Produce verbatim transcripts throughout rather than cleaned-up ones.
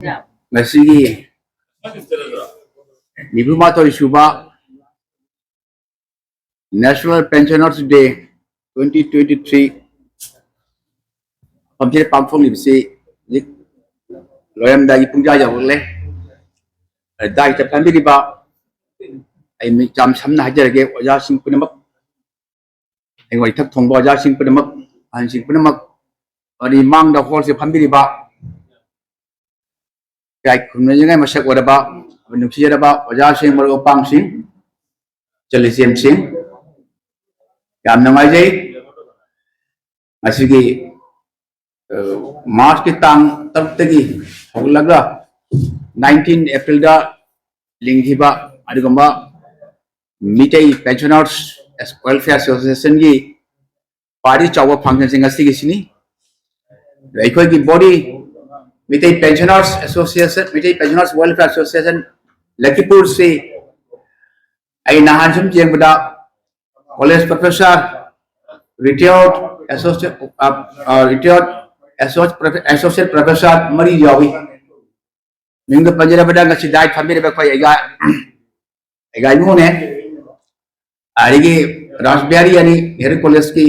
ꯉꯁꯤꯒꯤ ꯅꯤꯐꯨ ꯃꯥꯊꯣꯏ ꯁꯨꯕ National Pensioners Day twenty twenty-three ꯃꯐꯝꯁꯤꯗ ꯄꯥꯡꯊꯣꯛꯂꯤꯕꯁꯤ ꯍꯧꯖꯤꯛ ꯂꯣꯏꯔꯝꯗꯥꯏꯒꯤ ꯄꯨꯡꯖꯥ ꯌꯧꯔꯛꯂꯦ꯫ ꯗꯥꯏꯇ ꯐꯝꯕꯤꯔꯤꯕ ꯑꯩ ꯃꯤꯡ ꯌꯥꯝ ꯁꯝꯅ ꯍꯥꯏꯖꯔꯒꯦ, ꯑꯣꯖꯥꯁꯤꯡ ꯄꯨꯝꯅꯃꯛ, ꯑꯩꯉꯣꯟꯗ ꯏꯊꯛ ꯊꯣꯡꯕ ꯑꯣꯖꯥꯁꯤꯡ ꯄꯨꯝꯅꯃꯛ, ꯑꯍꯟꯁꯤꯡ ꯄꯨꯝꯅꯃꯛ, ꯑꯃꯗꯤ ꯃꯥꯡꯗ ꯍꯣꯜꯁꯦ ꯐꯝꯕꯤꯔꯤꯕ ꯏꯀꯥꯏ ꯈꯨꯝꯅꯅꯤꯡꯉꯥꯏ ꯃꯁꯛ ꯑꯣꯏꯔꯕ, ꯅꯨꯡꯁꯤꯖꯔꯕ ꯑꯣꯖꯥꯁꯤꯡ, ꯃꯔꯨꯞ ꯃꯄꯥꯡꯁꯤꯡ, ꯏꯆꯜ ꯏꯆꯦꯝꯁꯤꯡ, ꯌꯥꯝ ꯅꯨꯡꯉꯥꯏꯖꯩ꯫ ꯉꯁꯤꯒꯤ, ꯑ, ꯃꯥꯔꯆꯀꯤ ꯇꯥꯡ ꯇꯔꯨꯛꯇꯒꯤ ꯍꯧꯒꯠꯂꯒ nineteen ꯑꯦꯄ꯭ꯔꯤꯜꯗ ꯂꯤꯡꯈꯤꯕ ꯑꯗꯨꯒꯨꯝꯕ ꯃꯤꯇꯩ ꯄꯦꯟꯁꯅꯔꯁ ꯋꯦꯜꯐꯤꯌꯔ ꯑꯦꯁꯣꯁꯤꯌꯦꯁꯟꯒꯤ ꯈ꯭ꯋꯥꯏꯗꯒꯤ ꯆꯥꯎꯕ ꯐꯪꯁꯟꯁꯤꯡ ꯑꯁꯤꯒꯤꯁꯤꯅꯤ꯫ ꯑꯩꯈꯣꯏꯒꯤ body, Meitei pensioners association, Meitei pensioners welfare association ꯂꯈꯤꯄꯨꯔꯁꯤ ꯑꯩ ꯅꯍꯥꯟ ꯁꯨꯝ ꯌꯦꯡꯕꯗ college professor, retire associate, retire associate professor ꯃꯔꯤ ꯌꯥꯎꯏ꯫ ꯃꯤꯡꯗ ꯄꯟꯖꯔꯕꯗ ꯉꯁꯤ ꯗꯥꯏꯠ ꯐꯝꯕꯤꯔꯤꯕ ꯑꯩꯈꯣꯏ ꯑꯩꯒꯥ, ꯑꯩꯒꯥ ꯏꯃꯨꯡꯅꯦ꯫ ꯑꯗꯒꯤ ꯔꯥꯁꯕꯤꯍꯥꯔꯤ ꯑꯅꯤ, ꯅꯦꯍꯔꯨ ꯀꯣꯂꯦꯖꯀꯤ,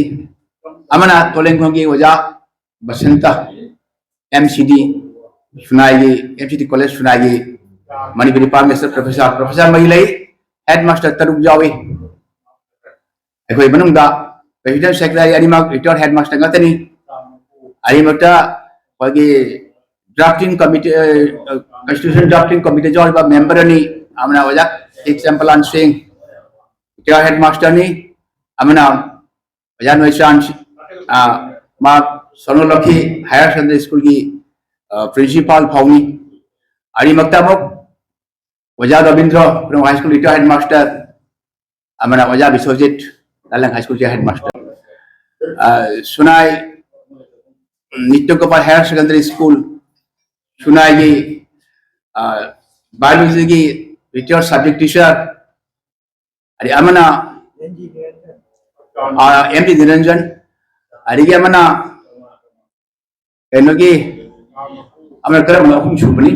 ꯑꯃꯅ ꯇꯣꯂꯦꯡꯈꯣꯡꯒꯤ ꯑꯣꯖꯥ ꯕꯁꯟꯇ, ꯑꯦꯝ ꯁꯤ ꯗꯤ ꯁꯨꯅꯥꯏꯒꯤ, ꯑꯦꯝ ꯁꯤ ꯗꯤ ꯀꯣꯂꯦꯖ ꯁꯨꯅꯥꯏꯒꯤ ꯃꯅꯤꯄꯨꯔꯤ ꯗꯤꯄꯥꯔꯠꯃꯦꯟꯇ ꯄ꯭ꯔꯣꯐꯦꯁꯔ, ꯄ꯭ꯔꯣꯐꯦꯁꯔ ꯃꯔꯤ ꯂꯩ, ꯍꯦꯗ ꯃꯥꯁꯇꯔ ꯇꯔꯨꯛ ꯌꯥꯎꯏ꯫ ꯑꯩꯈꯣꯏ ꯃꯅꯨꯡꯗ ꯄ꯭ꯔꯦꯁꯤꯗꯦꯟꯠ, ꯁꯦꯀ꯭ꯔꯦꯇꯔꯤ ꯑꯅꯤꯃꯛ ꯔꯤꯇꯥꯌꯔ ꯍꯦꯗ ꯃꯥꯁꯇꯔ ꯉꯥꯛꯇꯅꯤ꯫ ꯑꯅꯤꯃꯛꯇ ꯑꯩꯈꯣꯏꯒꯤ drafting committee, constitution drafting committee ꯌꯥꯎꯔꯤꯕ ꯃꯦꯝꯕꯔ ꯑꯅꯤ, ꯑꯃꯅ ꯑꯣꯖꯥ ꯇꯤꯛ ꯆꯦꯝꯄꯂꯥꯟ ꯁꯤꯡ, ꯔꯤꯇꯥꯌꯔ ꯍꯦꯗ ꯃꯥꯁꯇꯔꯅꯤ, ꯑꯃꯅ ꯑꯣꯖꯥ ꯅꯣꯏꯆꯥꯟ, ꯑ, ꯃꯥ ꯁꯣꯅꯣꯂꯣꯈꯤ ꯍꯥꯌꯔ ꯁꯦꯀꯦꯟꯗꯔꯤ ꯁ꯭ꯀꯨꯜꯒꯤ, ꯑ, ꯄ꯭ꯔꯤꯟꯁꯤꯄꯥꯜ ꯐꯥꯎꯅꯤ꯫ ꯑꯅꯤꯃꯛꯇ ꯑꯃꯨꯛ ꯑꯣꯖꯥ ꯔꯕꯤꯟꯗ꯭ꯔ, ꯈꯨꯔꯪ high school retire head master, ꯑꯃꯅ ꯑꯣꯖꯥ ꯕꯤꯁ꯭ꯋꯖꯤꯠ, ꯂꯥꯂꯪ ꯍꯥꯏ ꯁ꯭ꯀꯨꯜꯒꯤ ꯍꯦꯗ ꯃꯥꯁꯇꯔ꯫ ꯑ, ꯁꯨꯅꯥꯏ Nitya Gopal higher secondary school, ꯁꯨꯅꯥꯏꯒꯤ, ꯑ, ꯕꯥꯏꯑꯣꯂꯣꯖꯤꯒꯤ ꯔꯤꯇꯥꯌꯔ ꯁꯕꯖꯦꯛ ꯇꯤꯆꯔ, ꯑꯗꯩ ꯑꯃꯅ, ꯑ, ꯑꯦꯝ ꯗꯤ ꯅꯤꯔꯟꯖꯟ, ꯑꯗꯒꯤ ꯑꯃꯅ ꯀꯩꯅꯣꯒꯤ ꯑꯃꯅ ꯀꯔꯝꯕꯅ ꯑꯍꯨꯝ ꯁꯨꯕꯅꯤ?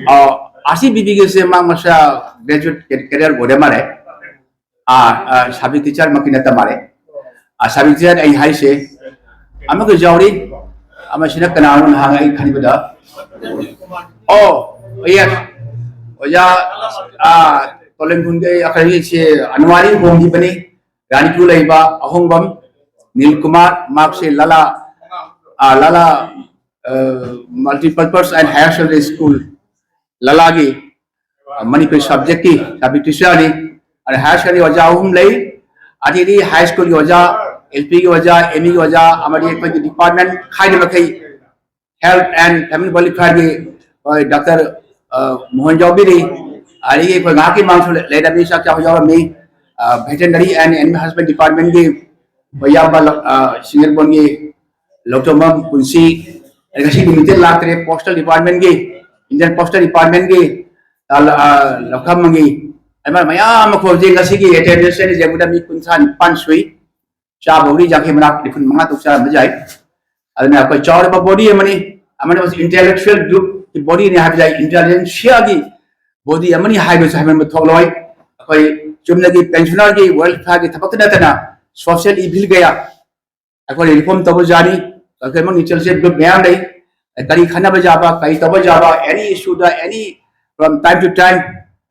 ꯑꯥꯔ ꯁꯤ ꯕꯤ ꯕꯤꯒꯤꯁꯦ ꯃꯥ ꯃꯁꯥ ꯒ꯭ꯔꯦꯖꯨꯋꯦꯠ ꯀꯦꯔꯤꯌꯔ ꯑꯣꯏꯔ ꯃꯥꯜꯂꯦ꯫ ꯑꯥ, ꯑꯥ, ꯁꯕꯖꯦꯛ ꯇꯤꯆꯔꯃꯛꯇꯤ ꯅꯠꯇ ꯃꯥꯜꯂꯦ꯫ ꯑꯥ, ꯁꯕꯖꯦꯛ ꯇꯤꯆꯔ ꯑꯩ ꯍꯥꯏꯁꯦ ꯑꯃꯒ ꯌꯥꯎꯔꯤ꯫ ꯑꯃꯁꯤꯅ ꯀꯅꯥꯅꯣ ꯅꯍꯥꯟ ꯑꯩ ꯈꯟꯕꯗ, ꯑꯣ, ꯌꯦꯁ, ꯑꯣꯖꯥ, ꯑꯥ, ꯀꯣꯂꯦꯝ ꯈꯨꯟꯒꯤ ꯑꯩꯈꯣꯏꯒꯤ ꯁꯤ ꯑꯅꯋꯥꯔꯤ ꯍꯣꯡꯈꯤꯕꯅꯤ꯫ ꯔꯥꯅꯤꯄꯨꯔ ꯂꯩꯕ ꯑꯍꯣꯡꯕꯝ ꯅꯤꯜ ꯀꯨꯃꯥꯔ, ꯃꯍꯥꯛꯁꯦ ꯂꯂꯥ, ꯑꯥ, ꯂꯂꯥ, ꯑꯥ, Multipurpose and Higher Secondary School, ꯂꯂꯥꯒꯤ, ꯑꯥ, ꯃꯅꯤꯄꯨꯔꯤ ꯁꯕꯖꯦꯛꯀꯤ ꯁꯕꯖꯦꯛ ꯇꯤꯆꯔꯅꯤ꯫ ꯑꯗ ꯍꯥꯌꯔ ꯁꯦꯀꯦꯟꯗꯔꯤ ꯑꯣꯖꯥ ꯑꯍꯨꯝ ꯂꯩ, ꯑꯗꯩꯗꯤ ꯍꯥꯏ ꯁ꯭ꯀꯨꯜꯒꯤ ꯑꯣꯖꯥ, ꯑꯦꯜ ꯄꯤꯒꯤ ꯑꯣꯖꯥ, ꯑꯦꯝ ꯏꯒꯤ ꯑꯣꯖꯥ, ꯑꯃꯗꯤ ꯑꯩꯈꯣꯏꯒꯤ ꯗꯤꯄꯥꯔꯠꯃꯦꯟ ꯈꯥꯏꯗꯕ ꯃꯈꯩ, ꯍꯦꯜꯊ ꯑꯦꯟ ꯐꯦꯃꯤꯂꯤ ꯋꯦꯜꯐꯤꯌꯥꯔꯒꯤ, ꯍꯣꯏ, ꯗꯥꯛꯇꯔ, ꯑ, ꯃꯣꯍꯟ ꯌꯥꯎꯕꯤꯔꯤ, ꯑꯗꯒꯤ ꯑꯩꯈꯣꯏ ꯉꯥꯏꯍꯥꯛꯀꯤ ꯃꯥꯡꯁꯨ ꯂꯩꯔꯝꯃꯤ, ꯆꯥꯛ ꯆꯥꯕ ꯌꯥꯎꯔꯝꯃꯤ, ꯑ, ꯚꯦꯇꯦꯅꯔꯤ ꯑꯦꯟ ꯑꯦꯅꯤꯃꯦꯜ ꯍꯁꯕꯦꯟ ꯗꯤꯄꯥꯔꯠꯃꯦꯟꯒꯤ ꯑꯩꯈꯣꯏ ꯏꯌꯥꯝꯕ ꯂ-, ꯑ, ꯁꯤꯡꯖꯔꯕꯣꯟꯒꯤ ꯂꯧꯊꯣꯝꯕꯝ ꯄꯨꯟꯁꯤ, ꯑꯗꯩ ꯉꯁꯤ ꯅꯨꯃꯤꯠꯇ ꯂꯥꯛꯇ꯭ꯔꯦ ꯄꯣꯁꯇꯦꯜ ꯗꯤꯄꯥꯔꯠꯃꯦꯟꯒꯤ, ꯏꯟꯗꯤꯌꯟ ꯄꯣꯁꯇꯦꯜ ꯗꯤꯄꯥꯔꯠꯃꯦꯟꯒꯤ, ꯑ, ꯂ-, ꯑ, ꯂꯧꯊꯝꯕꯝꯒꯤ, ꯑꯗꯨꯃꯥꯏꯅ ꯃꯌꯥꯝ ꯑꯃ ꯈꯣꯝꯖꯩ꯫ ꯉꯁꯤꯒꯤ ꯑꯦꯇꯦꯟꯗꯦꯟꯁ ꯑꯩꯅ ꯌꯦꯡꯕꯗ ꯃꯤ ꯀꯨꯟꯊ꯭ꯔꯥ ꯅꯤꯄꯥꯟ ꯁꯨꯏ꯫ ꯆꯥꯕꯕꯨꯗꯤ ꯌꯥꯡꯈꯩ ꯃꯅꯥ ꯅꯤꯐꯨ ꯃꯉꯥ ꯇꯔꯨꯛ ꯆꯥꯔꯝꯕ ꯌꯥꯏ꯫ ꯑꯗꯨꯅ ꯑꯩꯈꯣꯏ ꯆꯥꯎꯔꯕ ꯕꯣꯗꯤ ꯑꯃꯅꯤ, ꯑꯃꯅ ꯃꯁꯤ ꯏꯟꯇꯦꯂꯦꯛꯆꯨꯋꯦꯜ ꯒ꯭ꯔꯨꯞꯀꯤ ꯕꯣꯗꯤꯅꯤ ꯍꯥꯏꯕ ꯌꯥꯏ, ꯏꯟꯇꯦꯂꯤꯖꯦꯟꯁꯤꯌꯥꯒꯤ ꯕꯣꯗꯤ ꯑꯃꯅꯤ ꯍꯥꯏꯕꯁꯨ ꯍꯥꯏꯃꯟꯕ ꯊꯣꯛꯂꯣꯏ꯫ ꯑꯩꯈꯣꯏ ꯆꯨꯝꯅꯒꯤ ꯄꯦꯟꯁꯅꯔꯒꯤ ꯋꯦꯜꯐꯤꯌꯥꯔꯒꯤ ꯊꯕꯛꯇ ꯅꯠꯇꯅ ꯁꯣꯁꯤꯌꯦꯜ ꯏꯚꯤꯜ ꯀꯌꯥ ꯑꯩꯈꯣꯏꯅ ꯔꯤꯐꯣꯔꯝ ꯇꯧꯕ ꯖꯥꯠꯅꯤ꯫ ꯑꯩꯈꯣꯏ ꯑꯃꯨꯛ ꯏꯟꯇꯦꯂꯤꯖꯦꯟ ꯒ꯭ꯔꯨꯞ ꯃꯌꯥꯝ ꯂꯩ, ꯀꯔꯤ ꯈꯟꯅꯕ ꯌꯥꯕ, ꯀꯔꯤ ꯇꯧꯕ ꯌꯥꯕ, ꯑꯦꯅꯤ ꯏꯁꯨꯗ, ꯑꯦꯅꯤ, from time to time,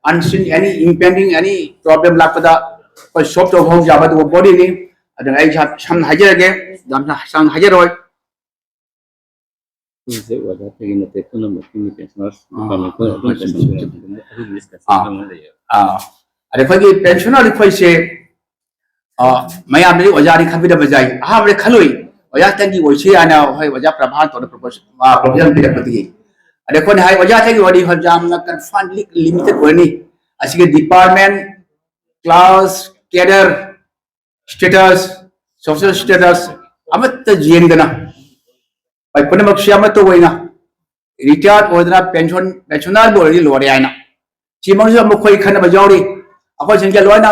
unseen, any impending, any problem ꯂꯥꯛꯄꯗ ꯑꯩꯈꯣꯏ ꯁꯣꯜꯕ ꯇꯧꯕ ꯌꯥꯕ ꯑꯗꯨꯒꯨꯝꯕ ꯕꯣꯗꯤꯅꯤ꯫ ꯑꯗꯨꯅ ꯑꯩ ꯁꯝ-, ꯁꯝꯅ ꯍꯥꯏꯖꯔꯒꯦ, ꯌꯥꯝꯅ ꯁꯥꯡꯅ ꯍꯥꯏꯖꯔꯣꯏ꯫ ꯁꯤꯁꯦ ꯑꯣꯖꯥ ꯇꯒꯤ ꯅꯠꯇꯦ, ꯄꯨꯝꯅꯃꯛꯀꯤ ꯄꯦꯟꯁꯅꯔꯁ ꯑꯥ, ꯗꯤꯄꯥꯔꯠꯃꯦꯟ ꯄꯨꯝꯅꯃꯛ ꯍꯣꯏ, ꯍꯣꯏ, ꯄꯦꯟꯁꯅꯔꯁ ꯍꯣꯏ, ꯑꯣꯏꯔꯕꯅꯤꯅ ꯑꯗꯨꯒꯤ ꯂꯤꯁꯀꯁꯦ ꯑꯥ꯫ ꯈꯪꯅ ꯂꯩꯌꯦꯕ꯫ ꯑꯥ꯫ ꯑꯗ ꯑꯩꯈꯣꯏꯒꯤ ꯄꯦꯟꯁꯅꯔ ꯑꯩꯈꯣꯏꯁꯦ, ꯑꯥ, ꯃꯌꯥꯝꯗꯗꯤ ꯑꯣꯖꯥꯅꯤ ꯈꯟꯕꯤꯔꯝꯕ ꯌꯥꯏ꯫ ꯑꯍꯥꯟꯕꯗ ꯈꯜꯂꯨꯏ, ꯑꯣꯖꯥꯇꯪꯒꯤ ꯑꯣꯏꯁꯤ ꯍꯥꯏꯅ ꯍꯣꯏ ꯑꯣꯖꯥ ꯄ꯭ꯔꯚꯥꯟ ꯇꯧꯔ ꯄ꯭ꯔꯣꯄꯣꯁ-, ꯑꯥ, ꯄ꯭ꯔꯣꯄꯣꯖꯦꯜ ꯄꯤꯔꯛꯄꯗꯒꯤ꯫ ꯑꯗ ꯑꯩꯈꯣꯏꯅ ꯍꯥꯏ ꯑꯣꯖꯥꯇꯪꯒꯤ ꯑꯣꯏꯔꯗꯤ ꯍꯣꯏ ꯌꯥꯝꯅ ꯀꯟꯐꯥꯏꯟꯂꯤ ꯂꯤꯃꯤꯇꯦꯠ ꯑꯣꯏꯔꯅꯤ꯫ ꯑꯁꯤꯒꯤ department, class, cadre, status, social status ꯑꯃꯠꯇ ꯌꯦꯡꯗꯅ, ꯍꯣꯏ, ꯄꯨꯝꯅꯃꯛꯁꯦ ꯑꯃꯠꯇ ꯑꯣꯏꯅ ꯔꯤꯇꯥꯌꯔ ꯑꯣꯏꯗꯅ ꯄꯦꯟꯁꯟ, ꯄꯦꯟꯁꯅꯔꯕꯨ ꯑꯣꯏꯔꯗꯤ ꯂꯣꯏꯔꯦ ꯍꯥꯏꯅ꯫ ꯁꯤꯃꯛꯁꯨ ꯃꯈꯣꯏ ꯈꯟꯅꯕ ꯌꯥꯎꯔꯤ꯫ ꯑꯩꯈꯣꯏꯁꯤꯡꯁꯦ ꯂꯣꯏꯅ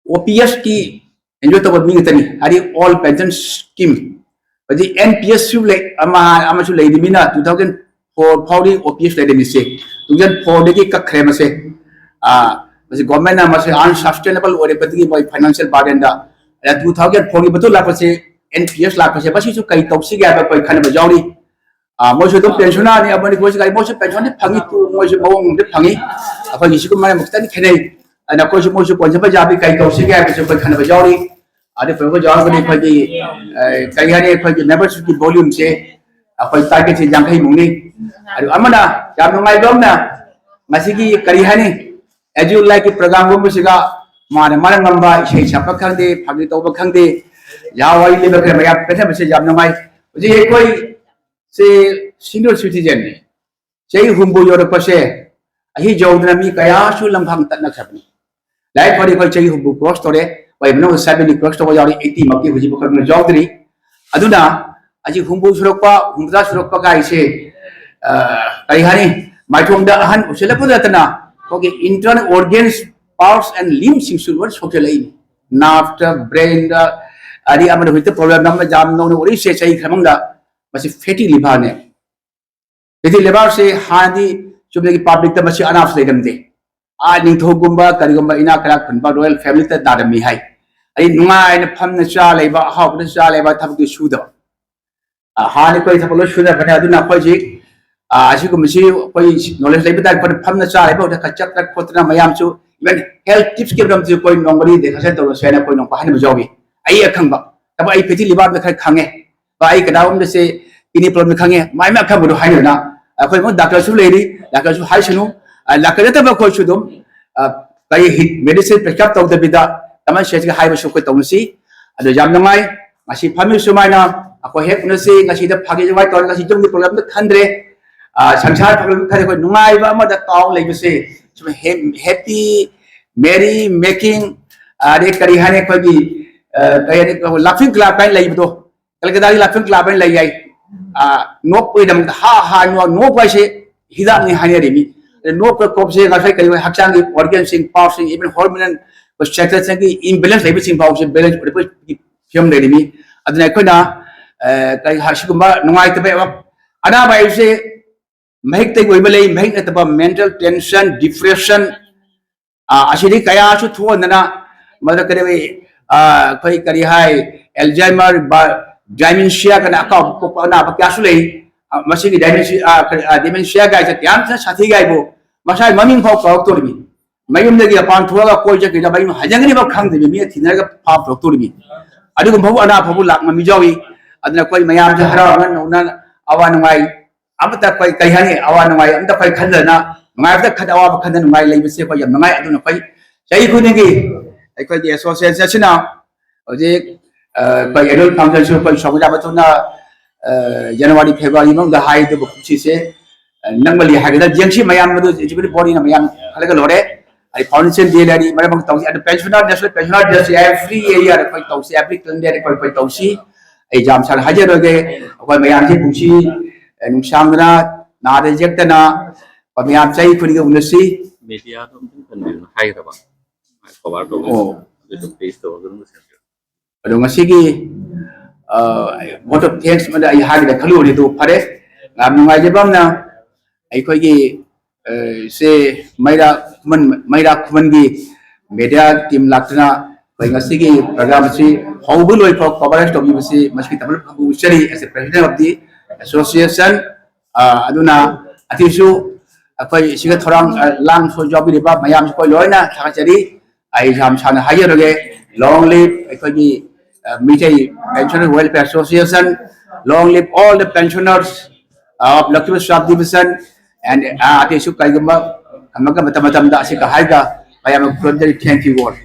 ꯑꯣ ꯄꯤ ꯑꯦꯁꯀꯤ ꯑꯦꯟꯖꯣꯏ ꯇꯧꯕ ꯃꯤ ꯉꯥꯛꯇꯅꯤ, ꯍꯥꯏꯗꯤ ꯑꯣꯜ ꯄꯦꯟꯁꯟ ꯁ꯭ꯀꯤꯝ꯫ ꯍꯧꯖꯤꯛ ꯑꯦꯟ ꯄꯤ ꯑꯦꯁꯁꯨ ꯂꯩ, ꯑꯃ ꯑꯃꯁꯨ ꯂꯩꯔꯤꯃꯤꯅ, two thousand four ꯐꯥꯎꯗꯤ ꯑꯣ ꯄꯤ ꯑꯦꯁ ꯂꯩꯔꯝꯃꯤꯁꯦ, two thousand fourꯗꯒꯤ ꯀꯛꯈ꯭ꯔꯦ ꯃꯁꯦ꯫ ꯃꯁꯤ ꯒꯣꯔꯃꯦꯟꯅ ꯃꯁꯤ ꯑꯟꯁꯁꯇꯦꯅꯦꯕꯜ ꯑꯣꯏꯔꯛꯄꯗꯒꯤ ꯃꯣꯏ ꯐꯥꯏꯅꯥꯟꯁꯤꯌꯦꯜ ꯕꯥꯔꯗꯦꯟꯗ, two thousand fourꯒꯤ ꯃꯇꯨꯡ ꯂꯥꯛꯄꯁꯦ, ꯑꯦꯟ ꯄꯤ ꯑꯦꯁ ꯂꯥꯛꯄꯁꯦ, ꯃꯁꯤꯁꯨ ꯀꯩ ꯇꯧꯁꯤꯒꯦ ꯍꯥꯏꯕ ꯑꯩꯈꯣꯏ ꯈꯟꯅꯕ ꯌꯥꯎꯔꯤ꯫ ꯃꯣꯏꯁꯨ ꯑꯗꯨꯝ ꯄꯦꯟꯁꯅꯔꯅꯤ, ꯑꯃꯅꯤ ꯃꯣꯏꯁꯨ ꯀꯔꯤ, ꯃꯣꯏꯁꯨ ꯄꯦꯟꯁꯟꯗꯤ ꯐꯪꯉꯤ, ꯇꯨ ꯃꯣꯏꯁꯨ ꯃꯑꯣꯡ ꯑꯃꯗꯤ ꯐꯪꯉꯤ꯫ ꯑꯩꯈꯣꯏꯒꯤꯁꯤꯒ ꯃꯔꯝ ꯈꯤꯇꯪ ꯈꯦꯠꯅꯩ꯫ ꯑꯗꯨꯅ ꯑꯩꯈꯣꯏꯁꯨ ꯃꯣꯏꯁꯨ ꯀꯣꯟꯁꯤꯟꯕ ꯌꯥꯕꯤ ꯀꯔꯤ ꯇꯧꯁꯤꯒꯦ ꯍꯥꯏꯕꯁꯨ ꯑꯩꯈꯣꯏ ꯈꯟꯅꯕ ꯌꯥꯎꯔꯤ꯫ ꯑꯗꯨ ꯄꯨꯔꯛꯄ ꯌꯥꯎꯔꯒꯗꯤ ꯑꯩꯈꯣꯏꯒꯤ, ꯀꯔꯤ ꯍꯥꯏꯅꯤ, ꯑꯩꯈꯣꯏꯒꯤ ꯃꯦꯝꯕꯔꯁꯤꯞꯀꯤ ꯚꯣꯂ꯭ꯌꯨꯝꯁꯦ ꯑꯩꯈꯣꯏ ꯇꯥꯔꯒꯦꯠꯁꯦ ꯌꯥꯡꯈꯩ ꯃꯨꯛꯅꯤ꯫ ꯑꯗꯨ ꯑꯃꯅ ꯌꯥꯝ ꯅꯨꯡꯉꯥꯏꯕ ꯑꯃꯅ ꯉꯁꯤꯒꯤ, ꯀꯔꯤ ꯍꯥꯏꯅꯤ, ꯑꯦꯖꯨ ꯂꯥꯏꯛꯀꯤ ꯄ꯭ꯔꯣꯒ꯭ꯔꯥꯝꯒꯨꯝꯕꯁꯤꯒ ꯃꯥꯅ ꯃꯔꯝ ꯉꯝꯕ ꯏꯁꯩ ꯁꯛꯄ ꯈꯪꯗꯦ, ꯐꯥꯒꯤ ꯇꯧꯕ ꯈꯪꯗꯦ, ꯌꯥ ꯋꯥꯔꯤ ꯂꯤꯕ ꯈꯔ ꯃꯌꯥꯝ ꯄꯦꯟꯊꯕꯁꯦ ꯌꯥꯝ ꯅꯨꯡꯉꯥꯏ꯫ ꯍꯧꯖꯤꯛ ꯑꯩꯈꯣꯏ ꯁꯤ ꯁꯤꯅꯤꯌꯔ ꯁꯤꯇꯤꯖꯟꯅꯤ꯫ ꯆꯍꯤ ꯍꯨꯝꯐꯨ ꯌꯧꯔꯛꯄꯁꯦ, ꯑꯁꯤ ꯌꯧꯗꯅ ꯃꯤ ꯀꯌꯥꯁꯨ ꯂꯝꯈꯥꯡ ꯇꯠꯅꯈ꯭ꯔꯕꯅꯤ꯫ ꯂꯥꯏꯔꯤꯛ ꯐꯔꯤ ꯑꯩꯈꯣꯏ ꯆꯍꯤ ꯍꯨꯝꯐꯨ ꯀ꯭ꯔꯣꯁ ꯇꯧꯔꯦ, ꯑꯩꯈꯣꯏ ꯃꯅꯨꯡꯗ ꯁꯕꯦꯟꯇꯤ ꯀ꯭ꯔꯣꯁ ꯇꯧꯕ ꯌꯥꯎꯔꯤ, ꯑꯩꯠꯇꯤ ꯃꯛꯇꯤ ꯍꯧꯖꯤꯛ ꯐꯥꯎ ꯌꯥꯎꯗ꯭ꯔꯤ꯫ ꯑꯗꯨꯅ ꯑꯁꯤ ꯍꯨꯝꯐꯨ ꯁꯨꯔꯛꯄ, ꯍꯨꯝꯐꯨꯇꯔꯥ ꯁꯨꯔꯛꯄ ꯀꯥꯏꯁꯦ, ꯀꯔꯤ ꯍꯥꯏꯅꯤ, ꯃꯥꯏꯊꯣꯡꯗ ꯑꯍꯟ ꯑꯣꯏꯁꯤꯜꯂꯛꯄꯗ ꯅꯠꯇꯅ ꯑꯩꯈꯣꯏꯒꯤ ꯏꯟꯇꯔꯅꯦꯜ ꯑꯣꯔꯒꯦꯟꯁ, ꯄꯥꯔꯠꯁ ꯑꯦꯟ ꯂꯤꯝꯁꯤꯡꯁꯨ ꯂꯣꯏ ꯁꯣꯛꯆꯜꯂꯛꯏꯅꯤ꯫ ꯅꯥꯞꯇ, ꯕ꯭ꯔꯦꯟꯗ, ꯑꯗꯩ ꯑꯃꯗ ꯍꯧꯖꯤꯛꯇ ꯄ꯭ꯔꯣꯕ꯭ꯂꯦꯝ ꯑꯃ ꯌꯥꯝ ꯅꯧꯅ ꯎꯔꯛꯏꯁꯦ ꯆꯍꯤ ꯈꯔ ꯃꯅꯨꯡꯗ, ꯃꯁꯤ ꯐꯦꯇꯤ ꯂꯤꯚꯔꯅꯦ꯫ ꯐꯦꯇꯤ ꯂꯤꯚꯔꯁꯦ ꯍꯥꯟꯅꯗꯤ ꯆꯨꯝꯅꯒꯤ ꯄꯥꯕ꯭ꯂꯤꯛꯇ ꯃꯁꯤ ꯑꯅꯥꯕꯁꯤ ꯂꯩꯔꯝꯗꯦ꯫ ꯑꯥ, ꯅꯤꯡꯊꯧꯒꯨꯝꯕ ꯀꯔꯤꯒꯨꯝꯕ ꯏꯅꯥꯛ ꯀꯩꯔꯥꯛ ꯈꯨꯟꯕ ꯔꯣꯌꯦꯜ ꯐꯦꯃꯤꯂꯤꯗ ꯅꯥꯔꯝꯃꯤ ꯍꯥꯏ꯫ ꯑꯩ ꯅꯨꯡꯉꯥꯏꯅ ꯐꯝꯅ ꯆꯥ ꯂꯩꯕ, ꯑꯍꯥꯎꯕꯗ ꯆꯥ ꯂꯩꯕ, ꯊꯕꯛꯇꯤ ꯁꯨꯗꯕ꯫ ꯍꯥꯟꯅ ꯑꯩꯈꯣꯏ ꯊꯕꯛ ꯂꯣꯏ ꯁꯨꯅꯕꯅꯦ꯫ ꯑꯗꯨꯅ ꯑꯩꯈꯣꯏ ꯍꯧꯖꯤꯛ ꯑꯁꯤꯒꯨꯝꯕꯁꯤ ꯑꯩꯈꯣꯏ ꯅꯣꯂꯦꯖ ꯂꯩꯕ ꯇꯥꯏ꯫ ꯑꯩꯈꯣꯏꯅ ꯐꯝꯅ ꯆꯥ ꯂꯩꯕ ꯍꯧꯖꯤꯛ ꯈꯔ ꯆꯠꯇꯅ ꯈꯣꯠꯇꯅ ꯃꯌꯥꯝꯁꯨ, ꯏꯚꯟ ꯍꯦꯜꯊ ꯇꯤꯞꯁꯀꯤ ꯃꯔꯝꯁꯨ ꯑꯩꯈꯣꯏ ꯅꯣꯡꯃꯗꯤ ꯗꯤꯁꯀꯁꯟ ꯇꯧꯔꯁꯦ ꯍꯥꯏꯅ ꯑꯩꯈꯣꯏ ꯅꯣꯡꯃ ꯍꯥꯏꯅꯕꯁꯨ ꯌꯥꯎꯏ꯫ ꯑꯩ ꯑꯈꯪꯕ ꯊꯕꯛ, ꯑꯩ ꯐꯦꯇꯤ ꯂꯤꯚꯔꯗ ꯈꯔ ꯈꯪꯉꯦ, ꯕꯥ, ꯑꯩ ꯀꯅꯥꯒꯨꯝꯕꯗ ꯁꯦ ꯀꯤꯗꯅꯤ ꯄ꯭ꯔꯣꯕ꯭ꯂꯦꯝꯗ ꯈꯪꯉꯦ, ꯃꯥꯏ ꯃꯥꯏ ꯑꯈꯪꯕꯗꯣ ꯍꯥꯏꯅꯗꯅ ꯑꯩꯈꯣꯏ ꯑꯃꯨꯛ ꯗꯥꯛꯇꯔꯁꯨ ꯂꯩꯔꯤ, ꯗꯥꯛꯇꯔꯁꯨ ꯍꯥꯏꯁꯅꯨ꯫ ꯗꯥꯛꯇꯔ ꯅꯠꯇꯕ ꯑꯩꯈꯣꯏꯁꯨ ꯑꯗꯨꯝ ꯀꯔꯤ ꯃꯦꯗꯤꯁꯤꯟ ꯄ꯭ꯔꯦꯁꯀ꯭ꯔꯥꯏꯕ ꯇꯧꯗꯕꯤꯗ ꯀꯃꯟ ꯁꯦꯟꯁꯀꯤ ꯍꯥꯏꯕꯁꯨ ꯑꯩꯈꯣꯏ ꯇꯧꯅꯁꯤ꯫ ꯑꯗꯨ ꯌꯥꯝ ꯅꯨꯡꯉꯥꯏ꯫ ꯉꯁꯤ ꯐꯝꯃꯤ ꯁꯨꯃꯥꯏꯅ ꯑꯩꯈꯣꯏ ꯍꯦꯛ ꯎꯅꯁꯤ꯫ ꯉꯁꯤꯗ ꯐꯥꯒꯤ ꯖꯨꯒꯥꯏ ꯇꯧꯔꯒ ꯉꯁꯤ ꯌꯨꯝꯒꯤ ꯄ꯭ꯔꯣꯕ꯭ꯂꯦꯝꯗ ꯈꯟꯗ꯭ꯔꯦ꯫ ꯁꯪꯁꯥꯔ ꯄ꯭ꯔꯣꯕ꯭ꯂꯦꯝꯗ ꯈꯟꯗ꯭ꯔꯦ꯫ ꯑꯩꯈꯣꯏ ꯅꯨꯡꯉꯥꯏꯕ ꯑꯃꯗ ꯇꯥꯎ ꯂꯩꯕꯁꯦ ꯁꯨꯝ ꯍꯦ-, happy, merry making, ꯑꯗꯩ ꯀꯔꯤ ꯍꯥꯏꯅꯤ, ꯑꯩꯈꯣꯏꯒꯤ, ꯀꯔꯤ ꯍꯥꯏꯅꯤ, ꯂꯥꯐꯤꯡ ꯀ꯭ꯂꯕ ꯍꯥꯏꯅ ꯂꯩꯕꯗꯣ, ꯀꯜꯀꯇꯥꯒꯤ ꯂꯥꯐꯤꯡ ꯀ꯭ꯂꯕ ꯍꯥꯏꯅ ꯂꯩ ꯍꯥꯏ꯫ ꯅꯣꯛꯄꯒꯤꯗꯃꯛꯇ ꯍꯥ ꯍꯥ ꯅꯣꯛ-, ꯅꯣꯛꯄ ꯍꯥꯏꯁꯦ ꯍꯤꯗꯥꯛꯅꯤ ꯍꯥꯏꯅꯔꯤꯃꯤ꯫ ꯑꯗ ꯅꯣꯛꯄ ꯈꯣꯠꯄꯁꯦ ꯉꯁꯥꯏ ꯀꯔꯤ ꯍꯛꯆꯥꯡꯒꯤ ꯑꯣꯔꯒꯦꯟꯁꯤꯡ, ꯄꯥꯔꯠꯁꯤꯡ, ꯏꯚꯟ ꯍꯣꯔꯃꯣꯅꯦꯜ ꯁꯦꯀ꯭ꯔꯦꯁꯟꯒꯤ ꯏꯝꯕꯦꯂꯦꯟꯁ ꯂꯩꯕꯁꯤꯡ ꯐꯥꯎꯁꯦ ꯕꯦꯂꯦꯟꯁ ꯑꯣꯏꯔꯛꯄꯒꯤ ꯐꯤꯕꯝ ꯂꯩꯔꯤꯃꯤ꯫ ꯑꯗꯨꯅ ꯑꯩꯈꯣꯏꯅ ꯑ, ꯀꯔꯤ ꯍꯥꯏ, ꯁꯤꯒꯨꯝꯕ ꯅꯨꯡꯉꯥꯏꯇꯕ ꯑꯅꯥꯕ ꯍꯥꯏꯕꯁꯦ ꯃꯍꯤꯛꯇꯒꯤ ꯑꯣꯏꯕ ꯂꯩ, ꯃꯍꯤꯛ ꯅꯠꯇꯕ mental tension, depression, ꯑ, ꯑꯁꯤꯗꯤ ꯀꯌꯥꯁꯨ ꯊꯣꯛꯍꯟꯗꯅ ꯃꯗꯨ ꯀꯔꯤ, ꯑ, ꯑꯩꯈꯣꯏ ꯀꯔꯤ ꯍꯥꯏ, Alzheimer, dementia ꯀꯅ ꯑꯀꯥꯎꯕ ꯈꯣꯠꯄ ꯑꯅꯥꯕ ꯀꯌꯥꯁꯨ ꯂꯩ꯫ ꯑ, ꯃꯁꯤꯒꯤ dementia, ꯑ, ꯀꯔꯤ, ꯑ, dementia ꯒꯥꯏꯁꯦ ꯀꯌꯥꯝ ꯁꯥꯊꯤ ꯒꯥꯏꯕꯨ ꯃꯁꯥꯒꯤ ꯃꯃꯤꯡ ꯐꯥꯎ ꯀꯥꯎꯔꯛꯇꯣꯔꯤꯃꯤ꯫ ꯃꯌꯨꯝꯗꯒꯤ ꯃꯄꯥꯟ ꯊꯣꯛꯑꯒ ꯀꯣꯏ ꯆꯠꯈꯤꯗ ꯃꯌꯨꯝ ꯍꯟꯖꯟꯒꯅꯤꯕ ꯈꯪꯗ꯭ꯔꯤꯃꯤ, ꯃꯤꯅ ꯊꯤꯅꯔꯒ ꯐꯥꯕ ꯄꯨꯔꯛꯇꯣꯔꯤꯃꯤ꯫ ꯑꯗꯨꯒꯨꯝꯕꯕꯨ ꯑꯅꯥꯕꯕꯨ ꯂꯥꯛ ꯉꯝꯃꯤ ꯌꯥꯎꯏ꯫ ꯑꯗꯨꯅ ꯑꯩꯈꯣꯏ ꯃꯌꯥꯝꯁꯦ ꯍꯔꯥꯎ ꯍꯔꯥꯎ ꯅꯧꯅ ꯑꯋꯥ ꯅꯨꯡꯉꯥꯏ ꯑꯃꯠꯇ ꯑꯩꯈꯣꯏ ꯀꯩ ꯍꯥꯏꯅꯤ, ꯑꯋꯥ ꯅꯨꯡꯉꯥꯏ ꯑꯝꯇ ꯑꯩꯈꯣꯏ ꯈꯟꯗꯅ, ꯅꯨꯡꯉꯥꯏꯕꯗ ꯈꯟ ꯑꯋꯥꯕ ꯈꯟꯗ ꯅꯨꯡꯉꯥꯏ ꯂꯩꯕꯁꯦ ꯑꯩꯈꯣꯏ ꯌꯥꯝ ꯅꯨꯡꯉꯥꯏ꯫ ꯑꯗꯨꯅ ꯑꯩꯈꯣꯏ ꯆꯍꯤ ꯈꯨꯗꯤꯡꯒꯤ ꯑꯩꯈꯣꯏꯒꯤ association ꯑꯁꯤꯅ ꯍꯧꯖꯤꯛ, ꯑ, ꯑꯩꯈꯣꯏ annual function ꯁꯨ ꯑꯩꯈꯣꯏ ꯁꯣꯃꯤꯂꯥ ꯃꯇꯨꯅ, ꯑ, January February ꯃꯅꯨꯡꯗ ꯍꯥꯏ ꯑꯗꯨꯕꯨ ꯀꯨꯝꯁꯤꯁꯦ, ꯑ, ꯅꯪꯃꯜꯂꯤ ꯍꯥꯏꯒꯗ꯭ꯔꯥ, ꯌꯦꯡꯁꯤ ꯃꯌꯥꯝ ꯑꯗꯨ executive body ꯅ ꯃꯌꯥꯝ ꯈꯜꯂꯒ ꯂꯣꯏꯔꯦ꯫ ꯑꯩ foundation day ꯂꯩꯔꯤ, ꯃꯔꯝ ꯑꯃ ꯇꯧꯁꯤ꯫ ꯑꯗꯨ pensioner, national pensioner day ꯁꯤ every area ꯗ ꯑꯩꯈꯣꯏ ꯇꯧꯁꯤ, every calendar ꯑꯩꯈꯣꯏ, ꯑꯩꯈꯣꯏ ꯇꯧꯁꯤ꯫ ꯑꯩ ꯌꯥꯝ ꯁꯥꯡꯅ ꯍꯥꯏꯖꯔꯣꯏꯒꯦ꯫ ꯑꯩꯈꯣꯏ ꯃꯌꯥꯝꯁꯤ ꯄꯨꯟꯁꯤ, ꯑ, ꯅꯨꯡꯁꯥꯡꯗꯅ, ꯅꯥꯗ ꯌꯦꯛꯇꯅ, ꯑꯩꯈꯣꯏ ꯃꯌꯥꯝ ꯆꯍꯤ ꯈꯨꯗꯤꯡꯒꯤ ꯎꯅꯁꯤ꯫ Media ꯗꯣ ꯑꯝꯇꯪ ꯀꯟꯕꯤꯌꯨꯅ ꯍꯥꯏꯒꯗꯕ꯫ Cover ꯇꯧꯕ꯫ ꯑꯣ꯫ ꯑꯗꯨꯗꯣ please ꯇꯧꯔꯒ ꯑꯗꯨꯝ ꯂꯣꯏꯁꯤꯟꯕꯤꯔꯣ꯫ ꯑꯗꯣ ꯉꯁꯤꯒꯤ, ꯑ, vote of thanks ꯑꯃꯗ ꯑꯩ ꯍꯥꯏꯒꯗ ꯈꯜꯂꯨꯕꯅꯤ, ꯑꯗꯨ ꯐꯔꯦ꯫ ꯌꯥꯝ ꯅꯨꯡꯉꯥꯏꯖꯕ ꯑꯃꯅ ꯑꯩꯈꯣꯏꯒꯤ, ꯑ, ꯏꯆꯦ ꯃꯩꯔꯥ ꯈꯨꯃꯟ, ꯃꯩꯔꯥ ꯈꯨꯃꯟꯒꯤ media team ꯂꯥꯛꯇꯨꯅ ꯑꯩꯈꯣꯏ ꯉꯁꯤꯒꯤ program ꯑꯁꯤ ꯍꯧꯕ ꯂꯣꯏꯐꯥꯎ coverage ꯇꯧꯕꯤꯕꯁꯤ ꯃꯁꯤꯒꯤ ꯇꯃꯜ ꯐꯕꯨ ꯎꯠꯆꯔꯤ as a president of the association꯫ ꯑ, ꯑꯗꯨꯅ ꯑꯁꯤꯁꯨ ꯑꯩꯈꯣꯏ ꯁꯤꯒ ꯊꯧꯔꯥꯡ, ꯑ, ꯂꯥꯡ ꯁꯣꯏ ꯌꯥꯎꯕꯤꯔꯤꯕ ꯃꯌꯥꯝꯁꯨ ꯑꯩꯈꯣꯏ ꯂꯣꯏꯅ ꯊꯥꯒꯠꯆꯔꯤ꯫ ꯑꯩ ꯌꯥꯝ ꯁꯥꯡꯅ ꯍꯥꯏꯖꯔꯒꯦ꯫ Long live ꯑꯩꯈꯣꯏꯒꯤ, ꯑ, Meitei Pensioner Welfare Association, long live all the pensioners of Lakhimpur Sub Division, and, ꯑ, ꯑꯇꯩꯁꯨ ꯀꯔꯤꯒꯨꯝꯕ ꯑꯃꯒ ꯃꯇꯝ ꯃꯇꯝꯗ ꯑꯁꯤꯒ ꯍꯥꯏꯒ ꯃꯌꯥꯝ ꯈꯨꯔꯨꯝꯖꯔꯤ꯫ Thank you all꯫